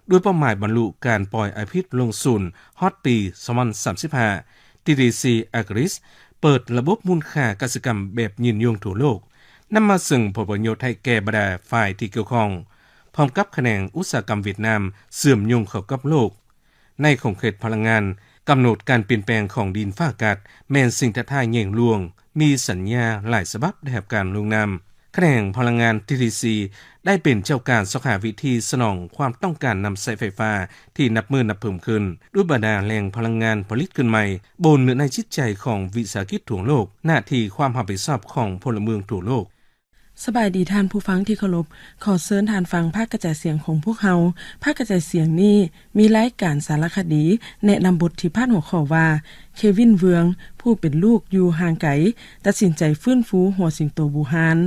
ດ້ວຍເປົ້າໝາຍບັນລຸການປ່ອຍອາພິດລົງສູນຮອດປີສອງພັນສາມສິບຫ້າ ທີດີຊີ Agris ເປີດລະບົບມູນຄ່າກະສິກຳແບບຍືນຍົງທົ່ວໂລກ, ນຳມາເຊິ່ງຜົນປະໂຫຍດໃຫ້ແກ່ບັນດາຝ່າຍທີ່ກ່ຽວຂ້ອງ, ພ້ອມກັບຂະແໜງອຸດສາຫະກຳຫວຽດນາມເຊື່ອມໂຍງເຂົ້າກັບໂລກ. ໃນຂົງເຂດພະລັງງານ, ກຳນົດການປ່ຽນແປງຂອງດິນຟ້າອາກາດ ແມ່ນສິ່ງທ້າທາຍໃຫຍ່ຫຼວງ, ມີສັນຍາຫຼາຍສະບັບໄດ້ຮັບການລົງນາມ. ຂະແໜງພະລັງງານ ທີດີຊີ ໄດ້ເປັນເຈົ້າການຊອກຫາວິທີສະໜອງຄວາມຕ້ອງການນຳໃຊ້ໄຟຟ້າທີ່ນັບມື້ນັບເພີ່ມຂຶ້ນ, ດ້ວຍບັນດາແຫຼ່ງພະລັງງານຜະລິດຂຶ້ນໃໝ່, ບົນເນື້ອໃນຈິດໃຈຂອງວິສາຫະກິດທົ່ວໂລກ, ໜ້າທີ່ຄວາມຮັບຜິດຊອບຂອງພົນລະເມືອງທົ່ວໂລກ. ສະບາຍດີທ່ານຜູ້ຟັງທີ່ເຄົາລົບ, ຂໍເຊີນທ່ານຟັງພາກກະຈາຍສຽງຂອງພວກເຮົາ. ພາກກະຈາຍສຽງນີ້ມີລາຍການສາລະຄະດີ ແນະນຳບົດທີ່ພາດຫົວຂໍ້ວ່າ ເຄວິນ ເວືອງ ຜູ້ເປັນລູກຢູ່ຫ່າງໄກ ຕັດສິນໃຈຟື້ນຟູຫົວສິງໂຕບູຮານ.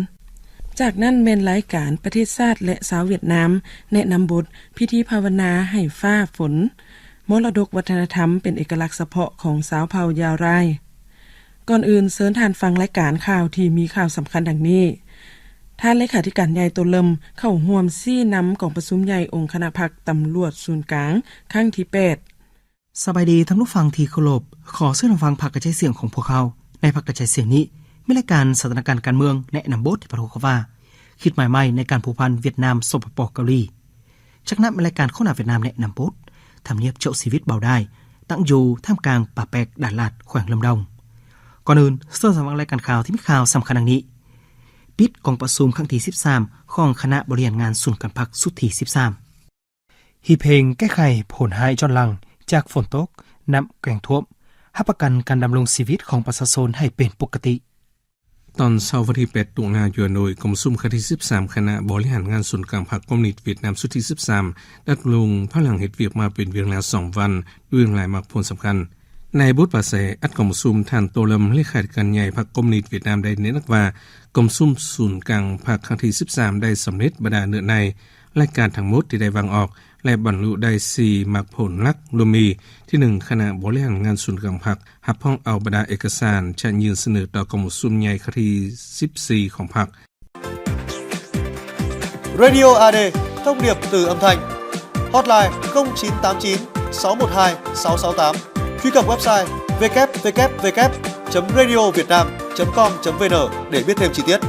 ຈາກນັ້ນແມ່ນລາຍການປະເທດຊາດ ແລະ ຊາວຫວຽດນາມ ແນະນຳບົດພິທີພາວະນາໃຫ້ຟ້າຝົນ, ມໍລະດົກວັດທະນະທຳເປັນເອກະລັກສະເພາະຂອງຊາວເຜົ່າຢາວລາຍ. ກ່ອນອື່ນເຊີນທ່ານຟັງລາຍການຂ່າວທີ່ມີຂ່າວສຳຄັນດັ່ງນີ້. ທ່ານເລຂາທິການໃຫຍ່ໂຕເລິມເຂົ້າຮ່ວມຊີ້ນຳກອງປະຊຸມໃຫຍ່ອົງຄະນະພັກຕຳຫຼວດສູນກາງຄັ້ງທີແປດ. ສະບາຍດີທ່ານຜູ້ຟັງທີ່ເຄົາລົບ, ຂໍເຊີນຮັບຟັງພາກກະຈາຍສຽງຂອງພວກເຮົາ. ໃນພາກກະຈາຍສຽງນີ້ ມີລາຍການສະຖານະການການເມືອງ ແນະນຳບົດທີ່ພາດຫົວຂໍ້ວ່າ ຄິດໝາຍໃໝ່ໃນການພົວພັນຫວຽດນາມ ສປປ ເກົາຫຼີ. ຈາກນັ້ນແມ່ນລາຍການໂຄນາຫວຽດນາມແນະນຳບົດ ທຳນຽບເຈົ້າຊີວິດເບົາດາຍ ຕັ້ງຢູ່ທ່າມກາງປ່າແປກ ດ່ານລາດ ແຂວງລຳດອງ. ກ່ອນອື່ນເຊີນຮັບຟັງລາຍການຂ່າວທີ່ມີຂ່າວສຳຄັນດັ່ງນີ້. ປິດກອງປະຊຸມຄັ້ງທີສິບສາມ ຂອງຄະນະບໍລິຫານງານສູນກາງພັກຊຸດທີສິບສາມ. ຮີບເຮ່ງແກ້ໄຂຜົນຮ້າຍຍ້ອນຫຼັງຈາກຝົນຕົກ, ນ້ຳແກວ່ງຖ້ວມ, ຮັບປະກັນການດຳລົງຊີວິດຂອງປະຊາຊົນໃຫ້ເປັນປົກກະຕິ. ຕອນເຊົ້າວັນທີແປດ ຕຸລາ ຢູ່ຮາໂນຍ, ກອງປະຊຸມຄັ້ງທີສິບສາມ ຄະນະບໍລິຫານງານສູນກາງພັກຄອມມູນິດຫວຽດນາມຊຸດທີສິບສາມ ດັດລົງພະລັງເຮັດວຽກມາເປັນເວລາສອງວັນ ດ້ວຍຫຼາຍໝາກຜົນສຳຄັນ. ໃນບົດປາໄສອັດກອງປະຊຸມ, ທ່ານ ໂຕເລິມ ເລຂາທິການໃຫຍ່ພັກຄອມມູນິດຫວຽດນາມ ໄດ້ເນັ້ນໜັກວ່າ ກອງປະຊຸມສູນກາງພັກຄັ້ງທີສິບສາມ ໄດ້ສຳເລັດບັນດາເນື້ອໃນລາຍການທັງໝົດທີ່ໄດ້ວາງອອກ ແລະ ບັນລຸໄດ້ສີ່ໝາກຜົນຫຼັກ ລວມມີ ທີໜຶ່ງ ຄະນະບໍລິຫານງານສູນກາງພັກ ຮັບຮ້ອງເອົາບັນດາເອກະສານຈະຍື່ນສະເໜີຕໍ່ກອງປະຊຸມໃຫຍ່ຄັ້ງທີສິບສີ່ຂອງພັກ. Radio A D, thông điệp từ âm thanh. Hotline không chín tám chín sáu một hai sáu sáu tám. Truy cập website www chấm radiovietnam chấm com chấm vn để biết thêm chi tiết.